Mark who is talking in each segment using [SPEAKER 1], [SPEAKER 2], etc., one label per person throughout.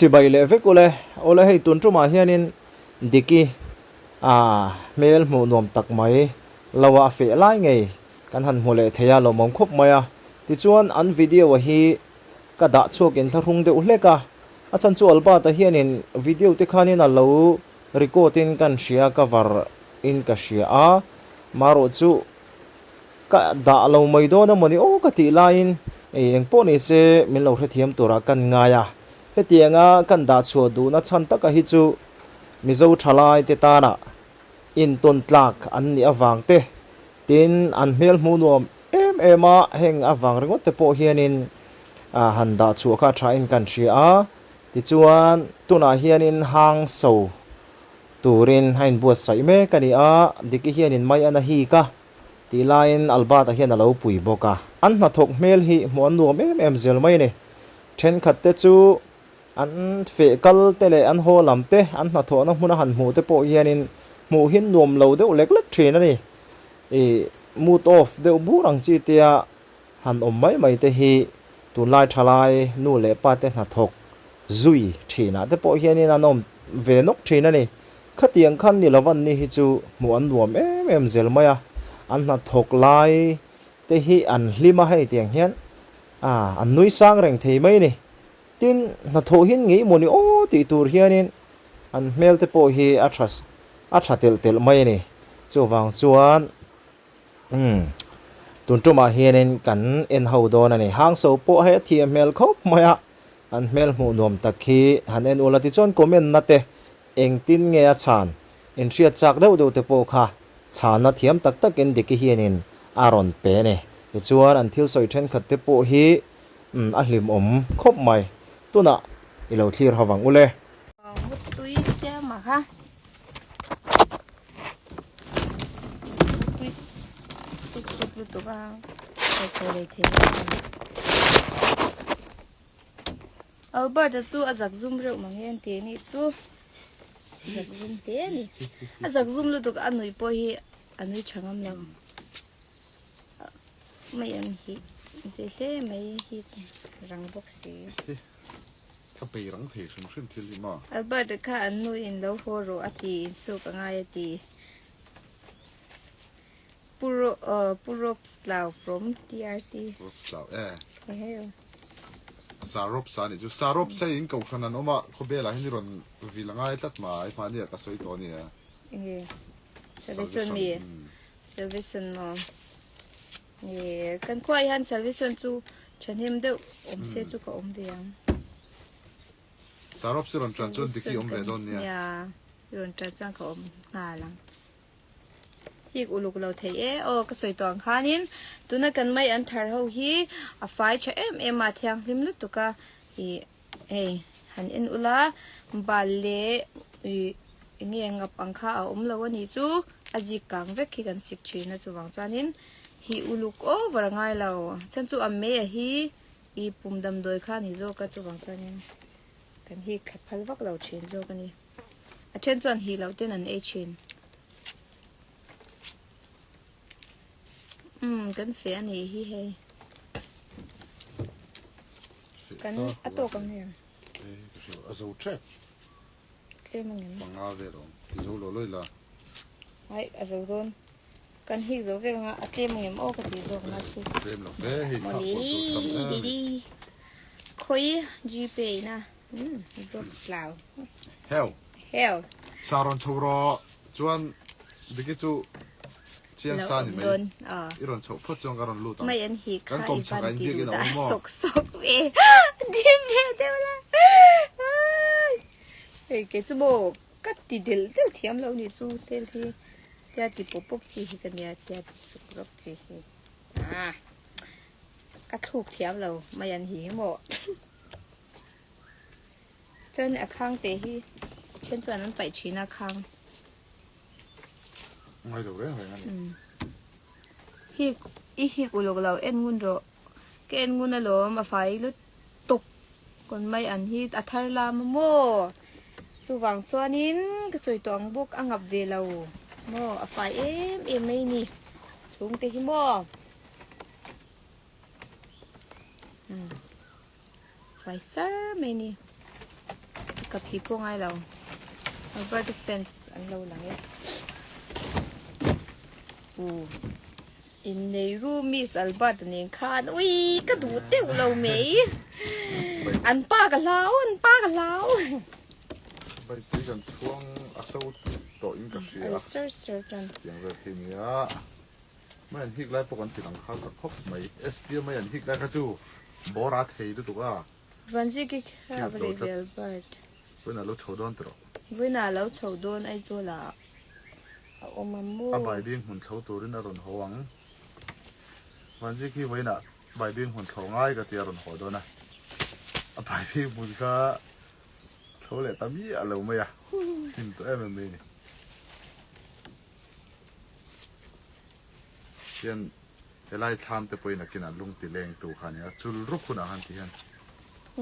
[SPEAKER 1] Chibai leh vek ule. Awle hei tun tumah hianin Diki a hmel hmuh nuam tak mai lo a feh lai ngei kan han hmu leh thei a lawmawm khawp mai a. Tichuan an video a hi ka dah chhuak inthlahrung deuh hlek a, a chhan chu Albert-a hianin video te khanin a lo record in kan hria cover in ka hria a, marawh chu Ka dah lo mai dawn a mawni aw ka tih laiin ei eng pawh ni se min lo hrethiam turah kan ngai a, hetianga kan dah chhuah duhna chhan taka hi chu Mizo thalai te tana intawn tlak an nih avang te, tin an hmel hmuh nuam em em a, heng avang ringawt te pawh hianin han dah chhuah kha a thain kan hria a, tichuan tunah hianin hang so turin a inbuatsaih mek a ni a, Diki hianin mai a na hik a. Tih laiin Albert-a hian a lo pui bawk a. An hnathawk hmel hi hmuh an nuam em em zel mai a ni. Thenkhat te chu an feh kal te leh an haw lam te, an hnathawhna hmuna han hmuh te pawh hianin hmuh hi nuam lo deuh lek lek thin a ni. Ih, mood off deuh bur ang chi tia han awm mai mai te hi tunlai thalai nu leh pa te hnathawk zui thinah te pawh hianin an awm ve nawk thin a ni. Khatiang khan ni lo an ni hi chu hmuh an nuam em em zel mai a, an hnathawk lai te hi an hlim a hei tiang hian ah an nui sang reng thei mai a ni. Tin, hnathawh hi ngei maw ni aw tih tur hianin an hmel te pawh hi a tha a tha telh telh mai a ni. Chuvang chuan umm tun tumah hianin kan en ho dawn a ni. Hangso pawh hei a thiam hmel khawp mai a, an hmel hmuh nuam tak hi han en ula tichuan comment na te Engtin nge a chhan? Inhriat chak deuh deuh te pawh kha chhanna thiam tak takin Diki hianin a rawn pe a ni. Tichuan an thil sawi thenkhat te pawh hi a hlimawm khawp mai. Tunah i lo thlir ho vang ule.
[SPEAKER 2] Mutui siam a kha. Mutui sup sup lutuk a. Thei leh thei. Albert-a chu a zak zum reuh mang hian tih anih chu zak zum hle a ni a zak zum lutuk a nui pawh hi a nui tha ngam lo mai an hi zei hle mai hi rang bawk si
[SPEAKER 3] ka bei rang thei hrim hrim thil hi maw
[SPEAKER 2] Albert-a kha an nu in lo haw rawh a ti insuk a ngai a ti Puro uh Puropslau from TRC.
[SPEAKER 3] Puropslau e. Saropsa anih chu. Saropsa in kohhran an awm a, khawvel ah hian i rawn vil a ngai tlat mai, hmahni ah ka sawi tawh a nia.
[SPEAKER 2] Enge? Salvation mi? Salvation maw? Nge kan khuaah hian salvation chu thahnem deuh awm se chu ka awm ve ang.
[SPEAKER 3] Saropsa rawn tan chuan Diki awm ve dawn nia.
[SPEAKER 2] Nia, i rawn tan chuan ka awm nghal ang. Hik uluk lo thei e. Aw ka sawi tawh ang khanin tuna kan mai an thar ho hi a fai tha em em a thianghlim lutuk a ih hei han en ula bal leh ih enge ngap ang kha a awm lo a nih chu a zik kang vek hi kan sik thin a chuvang chuanin hi uluk over a ngai lo chhan chu a mei a hi ih pum damdawi kha a ni zawk a chuvang chuanin kan hik thla phal vak lo thin zawk a ni. A then chuan hi loh ten an ei thin. Umm kan feh a nih hi hei. Kan a tawk ang em?
[SPEAKER 3] A zo tep.
[SPEAKER 2] Tlem ang em?
[SPEAKER 3] Panga vel awm. Ti zo lo loi la.
[SPEAKER 2] Ai a zo dawn. Kan hik zo vek anga a tlem ang em aw ka ti zawk na chu.
[SPEAKER 3] Tlem lo ve hei kha pawh chu tam em.
[SPEAKER 2] Khawi Gpay na. Drop slow.
[SPEAKER 3] Hell.
[SPEAKER 2] Hell.
[SPEAKER 3] Sa rawn chho rawh. Chuan Diki chu chiang sa ni mai. I rawn chhoh phawt chuan ka rawn lut ang.
[SPEAKER 2] Mai an hi
[SPEAKER 3] kha i
[SPEAKER 2] van ti duh dah sawk sawk ve. Dim ve deuh la. Hei ke chu maw ka ti del del thiam lo ni chu tel hi. Tia ti pawp pawp chi hi ka nia tia ti chuk rawp chi hi. Ah. Ka thluk thiam lo mai an hi maw. Chuan a khang te hi then chuan an paih thin a khang.
[SPEAKER 3] Ngai lo reng reng a ni.
[SPEAKER 2] Hik i hik uluk lo en ngun rawh. Ka en ngun alawm a fai lutuk kawn mai an hi a thar lam a maw. Chuvang chuanin ka sawi tawh ang bawk a ngap ve lo maw a fai em em mai ni chhungte hi maw. Fai sar mai ni. Ka phi pawh ngai lo. Alberta fans an lo lang e. U innei ru Miss Alberta nen khan ui ka duh deuh lo mai. An pa ka hlau an pa ka hlau.
[SPEAKER 3] Baitui kan chhuang a so tawh in ka hria.
[SPEAKER 2] A sir sir tan.
[SPEAKER 3] Tiang vel khi nia. Mai an hik lai pawh kan ti lang khal ta khawp mai. SPA mai an hik lai kha chu bawr a thei lutuk a.
[SPEAKER 2] Vanziki kha a va rei ve Albert.
[SPEAKER 3] Vawiinah lo chho dawn tawh.
[SPEAKER 2] Vawiinah a lo chho dawn Aizawlah a awm a maw?
[SPEAKER 3] A baibing hmun thlo turin a rawn haw ang. Vanziki hi vawiinah baibing hmun thlo ngai ka tia a rawn haw dawn a. A baibing hmun kha thlo leh ta miah lo mai a. Hlim tawh em em mai a ni. Hian Helai thlam te pawhin a kinah lung ti leng tu kha a nia, chul ruk hunah khan ti hian.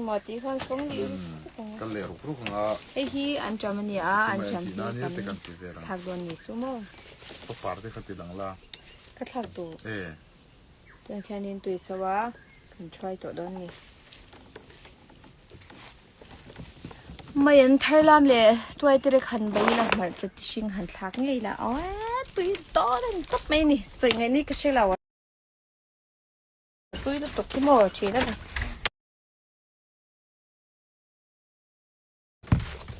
[SPEAKER 2] Maw tih khan kawng leh ruk ruk ang a.
[SPEAKER 3] Kal leh ruk ruk ang a.
[SPEAKER 2] Hei hi an ṭam a nia, an ṭam hi kan thlak dawn ni chu maw.
[SPEAKER 3] Ka par te kha ti lang la.
[SPEAKER 2] Ka thlak duh.
[SPEAKER 3] E.
[SPEAKER 2] Tiang khianin tui so a, kan ṭhuai tawh dawn ni. Mai an thar lam leh tuai te rek han bei la hmarcha ti hring han thlak ngei la aww tui dawn a ni tawp mai a ni sawi ngaih ni ka hre lo a tui lutuk hi maw thin a ni.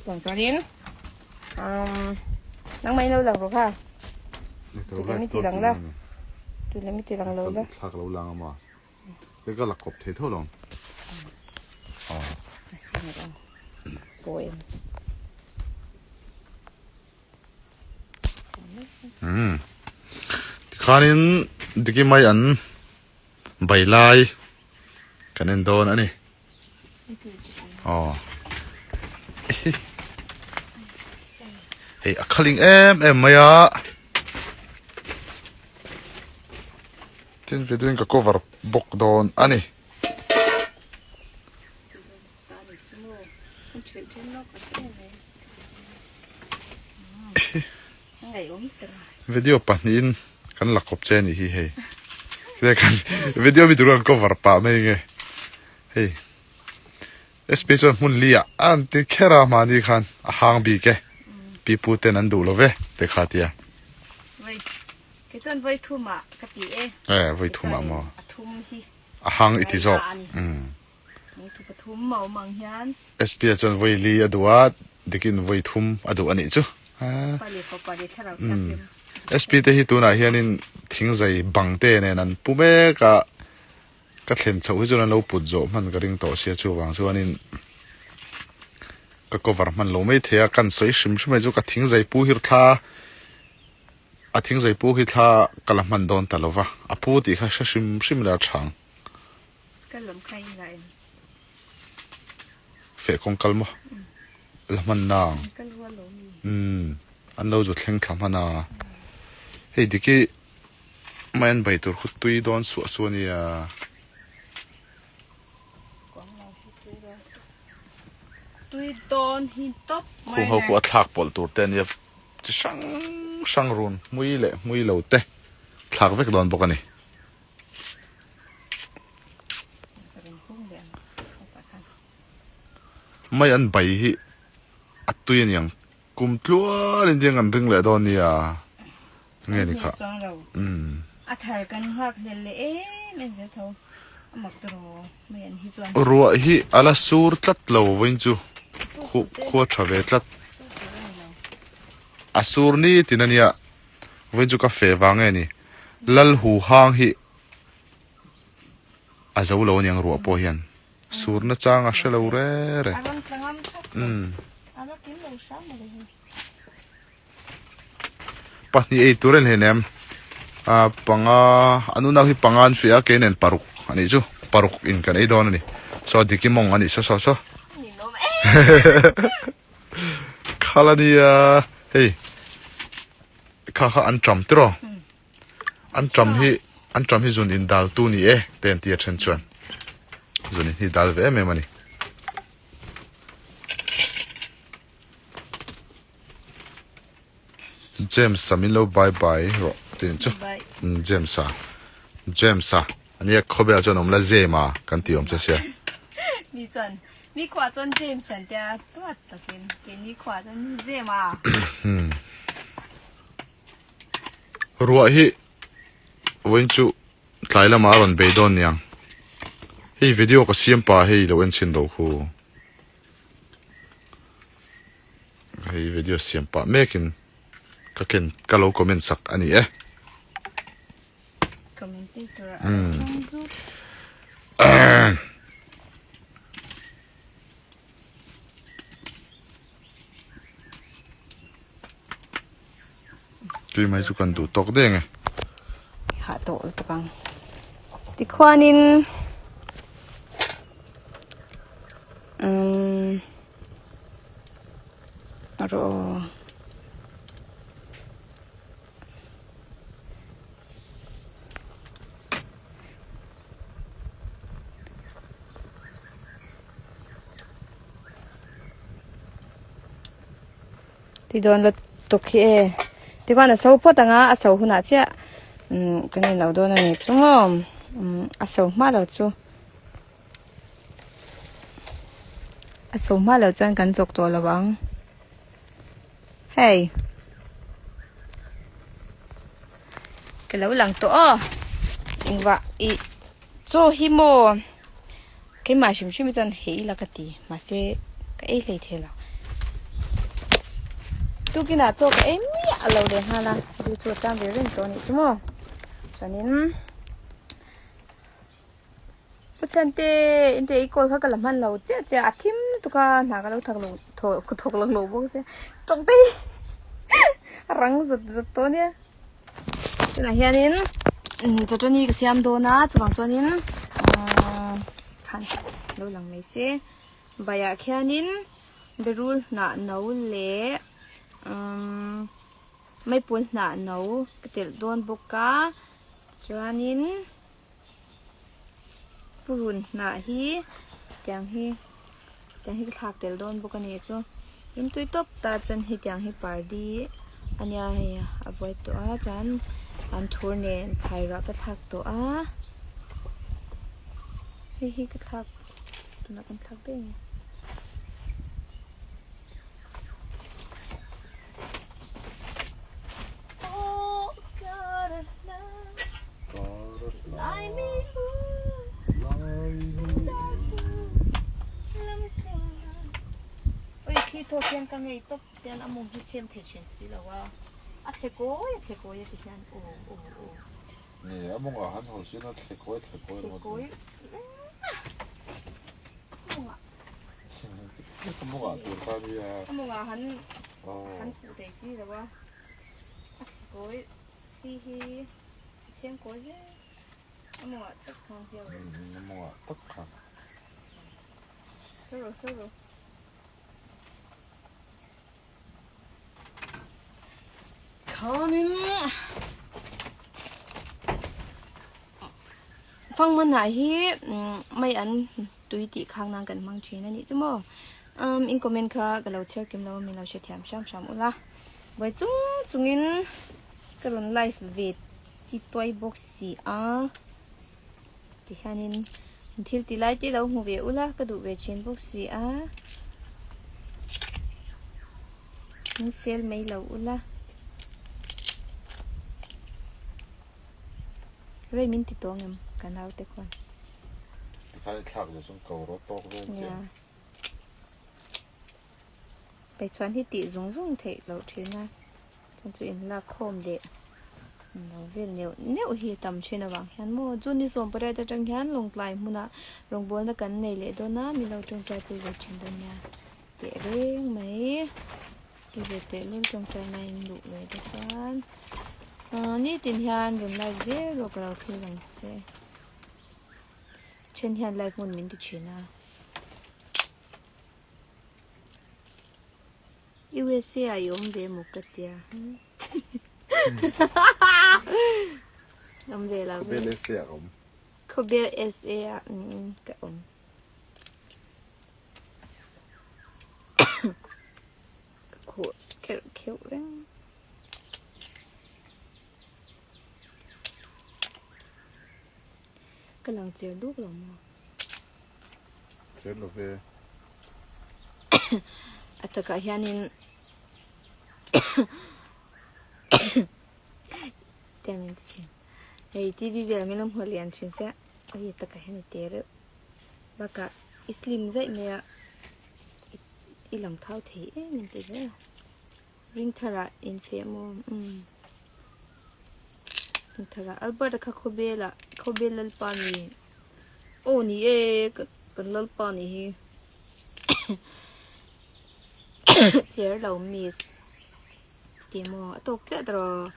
[SPEAKER 2] Chuan chuanin umm nangmah in lo lang rawh kha tui leh mi ti lang la tui leh mi ti lang lo la.
[SPEAKER 3] Thlak lo lang a maw. Ka ka la kawp thei tho lo.
[SPEAKER 2] A sin a awm poem.
[SPEAKER 3] Hmm. Tikhanin diki mai an bai lai kan en dawn ani. Oh. Hei a khaling em em mai a. Tin video in ka cover bawk dawn a ni. Video pahnihin kan la kawp che a nih hi hei. Video mi tur kan cover pah mai nge. Hei SP chuan hmun li ah a an ti kher a mahni khan a hang bik e. Pi pu ten an duh lo ve te kha tia.
[SPEAKER 2] Kei chuan vawi thum ah ka ti e.
[SPEAKER 3] E vawi thum ah maw.
[SPEAKER 2] A thum hi.
[SPEAKER 3] A hang i ti zawk.
[SPEAKER 2] Thu pathum a awm ang hian.
[SPEAKER 3] SP ah chuan vawi li a duh a, dikin vawi thum a duh a nih chu.
[SPEAKER 2] Pa leh fapa leh thlarau thianghlim.
[SPEAKER 3] SP te hi tunah hianin thingzai bang te nen an pu mek a. Ka thlen chhoh hi chuan an lo put zawh hman ka ring tawh sia chuvang chuanin ka cover hman lo mai thei a kan sawi hrim hrim mai chu ka thing zai pu hi thla a thing zai pu hi thla ka la hman dawn ta lo va a pu tih kha hre hrim hrim ila a thang
[SPEAKER 2] Ka lam kha in la em?
[SPEAKER 3] Feh kawng kal maw? La hman nang.
[SPEAKER 2] Kal rual lo mi.
[SPEAKER 3] Umm an lo zu thleng thla hman a hei diki Mai an bai tur khu tui dawn suah suah a nia. Khung ho khu a thlak pawlh tur te a nia chi hrang hrang run hmui leh hmui lo te thlak vek dawn bawk a ni. Mai an bai hi a tui a niang kum tluan in tiang an ring leh dawn nia. Nge ni kha.
[SPEAKER 2] Umm. A thar kan nghak hlel leh em em zel tho. A mak tawh mai an hi chuan.
[SPEAKER 3] Ruah hi a la sur tlat lo vawiin chu khua tha ve tlat. A sur ni tin a nia vawiin chu ka fe vang nge ni. Lal hu hang hi a zo lo aniang ruah pawh hian. Sur na chang a hre lo re re. Umm. Pahnih ei tur a ni hleinem ah panga an unau hi panga an fiah a kei nen paruk a nih chu paruk in kan ei dawn a ni saw diki mawng a nih saw saw saw khal a nia hei kha kha an ṭam tiraw an ṭam hi an ṭam hi zun in dal tu ni e te an ti a then chuan zun in hi dal ve em em a ni. James a min lo bye bye rawh tih chu James a James a ania khawvel chuan awm la Zema kan tih awm che sia
[SPEAKER 2] mi chuan Mi khuah chuan James an tia tuat takin keini khuah chuan Zema.
[SPEAKER 3] Ruah hi vawiin chu tlai lamah a rawn bei dawn niang. Hei video ka siam pah hei lo en chhin loh khu. Hei video siam pah mekin ka ken ka lo comment sak a ni e.
[SPEAKER 2] Commentator a tawng zut.
[SPEAKER 3] Tui mai chu kan duh tawk deng e.
[SPEAKER 2] Hah tawh lutuk ang. Tikhuanin um rawh Ti dawn la tuk hi e. Tikhuan a so phawt ang a, a so hunah chiah umm kan inlo dawn a ni chu maw umm a so hma lo chu a so hma lo chuan kan chawk tawh lo ang hei ka lo lang tawh aw engvah ih chaw hi maw. Keimah hrim hrim hi chuan hei ila ka ti, mahse ka ei hlei thei lo. Tukinah chaw ka ei miah a lo leh nghal a, du chu a chang ve reng tawh a nih chu maw. Chuanin Pu Chhante inte i call kha ka la hman lo chiah chiah a thim lutuk a, hna ka lo thak lo thawk lo lo bawk sia tawng te hi a rang zut zut tawh a nia. Tunah hianin chawṭani ka siam dawn a chuvang chuanin khan lo lang mai se baiah khianin berul hnah no leh maipui hnah no ka telh dawn bawk a chuanin purun hnah hi tiang hi tiang hi ka thlak tel dawn bawk a ni chu rimtui tawp ta chuan hei tiang hi pardi a nia hei a vuai tawh a chuan an thur nen thlai rah ka thlak tawh a hei hi ka thlak tunah kan thlak daih a ni. Oi khi thawk hian ka ngei tawp tian a mawng hi chhem thei thin si lo a a thle kawi a thle kawi a ti hian aw aw aw.
[SPEAKER 3] Ni a mawngah han haw sin a thle kawi thle kawi ringawt
[SPEAKER 2] kawi mawngah
[SPEAKER 3] a mawngah tur kha nia
[SPEAKER 2] a mawngah han han fuh thei si lo a a thle kawi thli hi a chhem kawi zel a mawngah tak khan hian
[SPEAKER 3] a mawngah tak khan
[SPEAKER 2] sawraw sawraw Khanin Fangmanah hi mai an tui tih khang nan kan hmang thin a nih chu maw um in comment kha ka lo chhiar kim lo a min lo hrethiam hram hram ula buai chung chungin ka rawn live ve ti tuai bawk si a. Tihianin thil ti lai te lo hmu ve ula ka duh ve thin bawk si a min sel mai lo ula rei min ti tawng em ka naute khuan
[SPEAKER 3] tikhan i thlak leh chuan ko rawh tawk vel chiah
[SPEAKER 2] Peichhuan hi tih zung zung theih loh thin a, chuan chu inlak khawm leh lo vel neuh neuh hi a tam thin avang hian maw chu ni 18 atang hian Lawngtlai hmunah rawngbawlna kan nei leh dawn a, min lo tawngtai pui ve thin dawn nia teh reng mai ti ve teh lul tawngtai na in luh ve te chuan ahh nitin hian rawn like zel rawh ka lo thlir ang che then hian like hmun min ti thin a. USA ah i awm ve maw ka tia. Awm ve lo.
[SPEAKER 3] Khawbel SA ah ka awm.
[SPEAKER 2] Khawbel SA ah ka awm. Ka khuh kherh kheuh reng. Ka lang cher duk lo maw?
[SPEAKER 3] Cher lo ve.
[SPEAKER 2] A takah hianin Tiang min ti thin. Hei TV vel angin a hmu lian thin sia. Hei a takah hian i te reuh. Bakah i slim zaih mai a, i lang thau thei em em tih zel a. Ring tharah infeh maw? Umm. Ring tharah Albert-a kha khawbelah khawbel lalpa ni. Aw ni e kan lalpa ni hi. Cher lo miss. Chuti maw a tawk chiah tawh.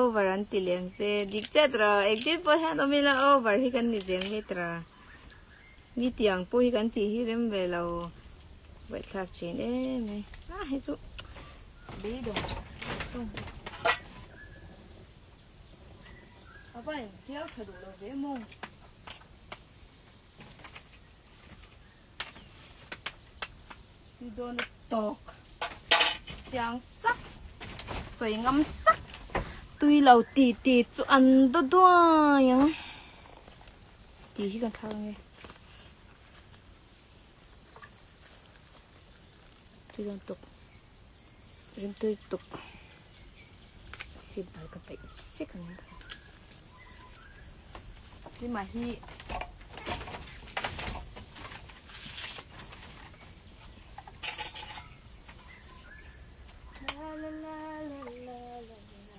[SPEAKER 2] Over an ti leng che dik chiah tawh. Engtin pawh hian awm ila over hi kan ni zel mai tawh. Ni tiang pawh hi kan tih hi rem ve lo vaihthlak thin em mai a hei chu beidawng thung a va in hliau tha duh lo ve maw. Ni dawn a tawk chiang sak sawi ngam sak tui lo ti ti chu an daw duai ang. Tih hi kan thlak ange. Tui dawn tuk. Rim tui tuk. Seat belt ka paih sek ang. Keimah hi La la la la la la la la la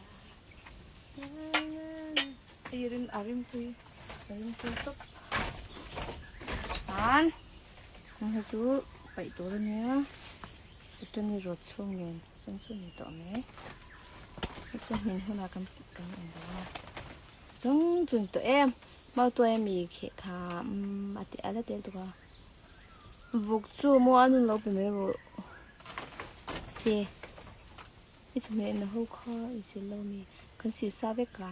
[SPEAKER 2] Hei rim a rim pui a rim pui tawp tan heng hi chu paih tur a nia chutani rawt chhung nen chuan chu ni tawh mai hei chu hmin hunah kan kan en dawn a chung chu ni tawh em mautuai ami kheh kha umm a ti a la tel tuk a vuk chu maw a nun lo pe mai rawh se. I chawhmeh na ho kha i zir lo mi kan sir sa vek a.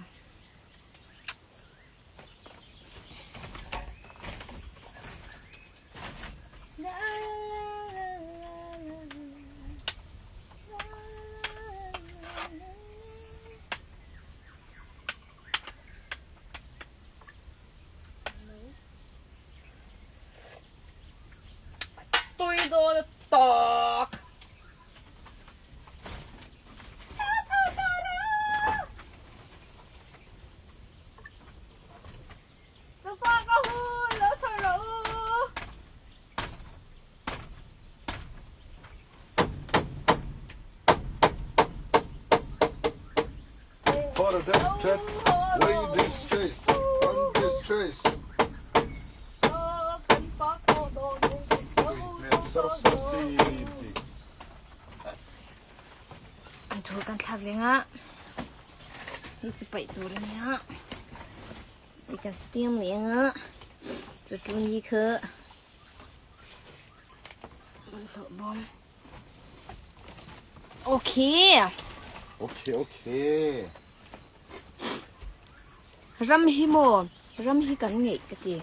[SPEAKER 2] Tui dawn a tawk. Thur kan thlak leng a hei chu paih tur a nia hei kan steam leh ang a chu tu ni kha bawlhhlawh bawm okay
[SPEAKER 3] okay okay
[SPEAKER 2] Ram hi maw? Ram hi kan ngeih ka ti.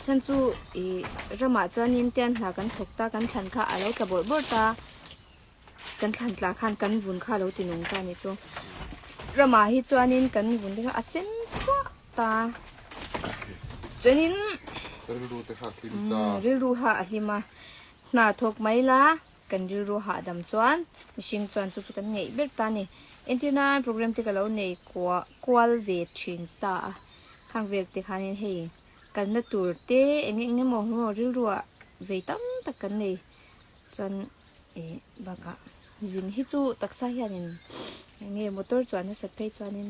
[SPEAKER 2] Chhan chu ih ramah chuanin tian hna kan thawk ta, kan thlan kha a lo tla bawrh bawrh ta, kan thlan tla khan kan vun kha a lo ti nung ta a nih chu. Ramah hi chuanin kan vun te kha a sen suah ta. Chuanin
[SPEAKER 3] Rilru te kha a hlim ta.
[SPEAKER 2] Rilru kha a hlim a. Hna thawk mai la, kan rilru hahdam chuan mihring chuan chu chu kan ngeih ber ta a ni. Entir nan program te ka lo nei kuah kual ve thin ta a, khang vel te khanin hei kalna tur te eng eng emaw emaw rilruah vei tam tak kan nei chuan ih bakah zin hi chu taksa hianin eng nge motor chuan nasat phei chuanin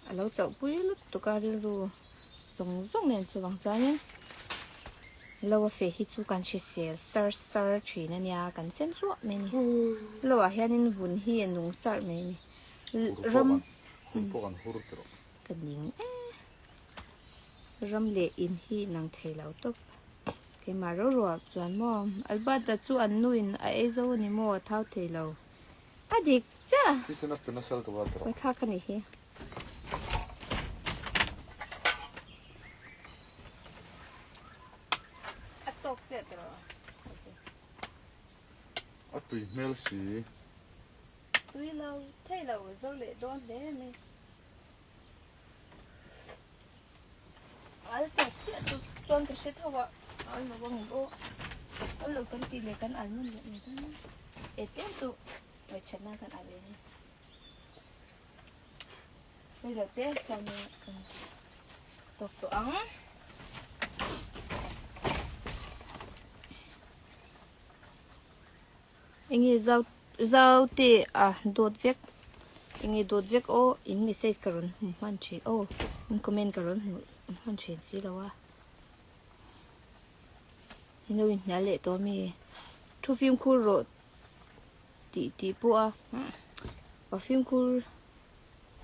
[SPEAKER 2] a lo chauh pui lutuk a rilru. Zawng zawng nen chuvang chuanin lo a feh hi chu kan hrisel sar sar thin a nia kan sen zuah mai a ni. Lo ah hianin vun hi a nung sarh mai a ni. Ram ka ning e ram leh in hi nang thei lo tawp. Keimah rau rau ah chuan maw Albert-a chu an nu in a ei zo a ni maw a thau thei lo. A dik chiah. Paithlak a nih hi. A tawk chiah tawh a.
[SPEAKER 3] A tui hmel si.
[SPEAKER 2] Tui lo thei lo zo leh dawn hle mai. Al tawk chiah chu chuan ka hre tho a, al lo ang aw. Al lo kan tih leh kan al nawn leh mai dawn a. E tlem chu ngaihṭhat nan kan al leh a ni. Hei lo te chuan kan tawk tawh ang. Enge zau zau te a dawt vek enge dawt vek aw in message ka rawn hmu hman thin aw in comment ka rawn hmu hman thin si lo a in lo inhnial leh tawh ami thu fimkhur rawh tih tih pawh a ka fimkhur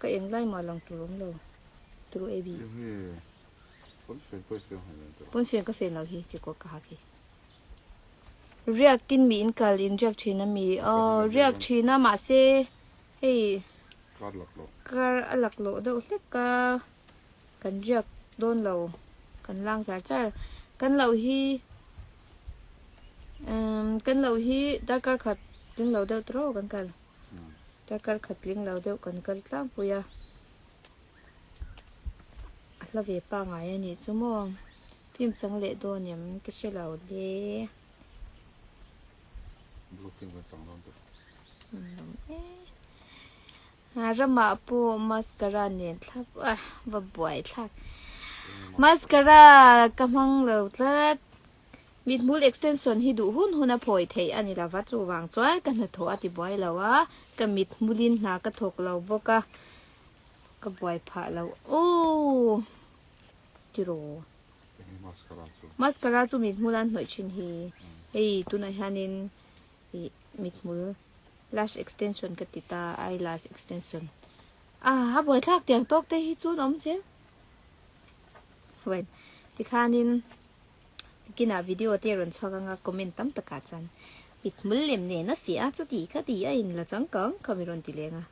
[SPEAKER 2] ka eng lai mah lang tur awm lo turu ab pawnfen ka fen lo hi kekawr ka ha khi. Riak in mi in kal in riak thin a mi aw riak thin a mahse hei kar a laklawh deuh hlek a kan riak dawn lo kan lang char char kan loh hi umm kan loh hi darkar khat tling lo deuh tawh kan kal darkar khat tling lo deuh kan kal tlangpui a. A hla ve pangai a nih chu maw? Film chang leh dawn em ka hre lo le.
[SPEAKER 3] Blue film kan chang dawn tawh.
[SPEAKER 2] Ramah pawh mascara nen thlap a va buai thlak. Mascara ka hmang lo tlat. Mithmul extension hi duh hun hun a phawi theih a ni lova chuvang chuan ka hnathawh a ti buai lo a, ka mithmulin hna ka thawk lo bawk a. Ka buai phah lo aw tiraw.
[SPEAKER 3] Enge mascara chu?
[SPEAKER 2] Mascara chu mithmul an hnawih thin hi. Hei tunah hianin ih mithmul lash extension ka ti ta eyelash extension. Ah a buai thlak tiang tawk te hi chu an awm zel. Wait tikhanin kinah video te rawn chhuak anga comment tam takah chuan mithmul lem nen a fiah a chuti khati a inla changkang kha mi rawn ti leng a.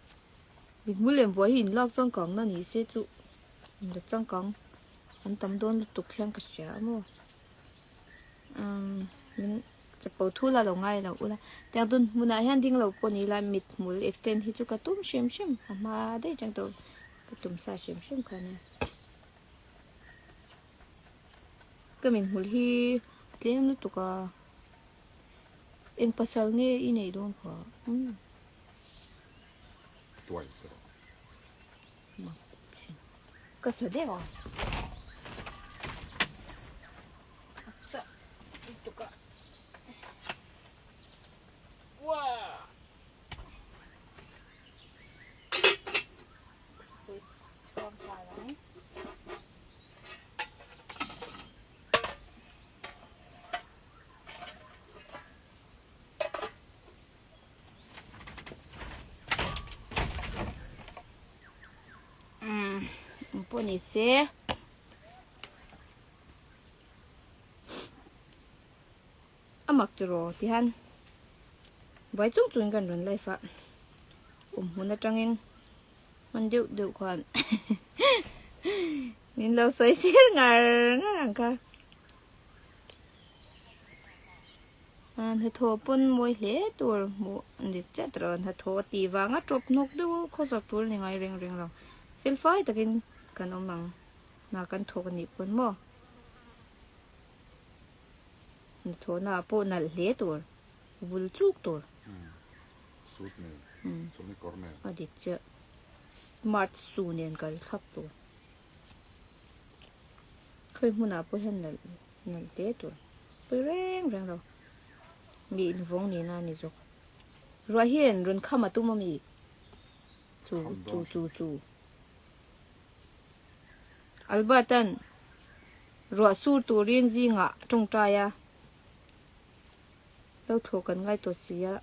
[SPEAKER 2] Mithmul lem vuai hi inlak changkang na ni se chu inla changkang an tam dawn lutuk hian ka hria a maw umm min chapo thu la lo ngai lo ula tiang dun hmunah hian ding lo pawh ni ila mithmul extend hi chu ka tum hrim hrim a hma daih atang tawh ka tum sa hrim hrim kha ania ka mithmul hi a tlem lutuk a eng pasal nge i neih dawn kha umm.
[SPEAKER 3] Tuai te rawh.
[SPEAKER 2] Ka sa deuh a. A sa lutuk a. Wow. Thingpui chhuang nghal ang. Umm pawh ni se a mak tiraw ti hian buai chung chungin kan rawn live a awm hmun atangin hman deuh deuh khan min lo sawi sir ngar ngar ang kha. Hnathawh pawn mawi hle tur hmuh a ni chiah tawh lo hnathawh a tih vanga tawp hnawk deuh a khawsak tur a ni ngai reng reng lo fel fai takin kan awm ang hna kan thawk a nih pawn maw hnathawh naah pawh nalh hle tur vul chuk tur
[SPEAKER 3] suit nen chawlhni kawr nen
[SPEAKER 2] a dik chiah smart shoe nen kal thlap tur khawi hmunah pawh hian nalh nalh hle tur. Pui reng reng lo. Mi invawng nihna a ni zawk. Ruah hian rawn kham a tum a mi? Chu chu chu chu. Albert-a'n ruah sur turin zingah tawngtai a. Lo thaw kan ngai tawh si a,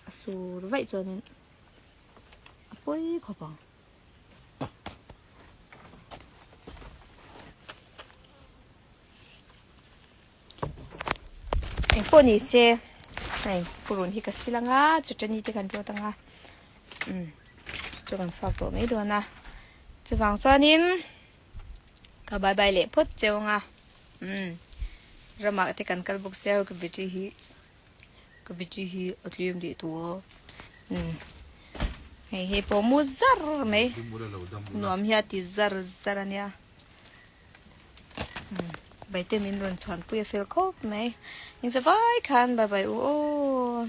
[SPEAKER 2] a sur vaih chuanin a pawi khawp ang. Engpawh ni se hei purun hi ka sil anga chutani te kan ruat anga umm chu kan fak tawh mai dawn a chuvang chuanin ka bye bye leh phawt cheu anga umm ramah te kan kal bawk sia ka battery hi ka battery hi a tlem leh tawh a umm hei hei pawh mu zar mai nuam hi a ti zar zar ania. Bai te min rawn chhuan pui a fel khawp mai. Engzah vai khan bye bye u aw.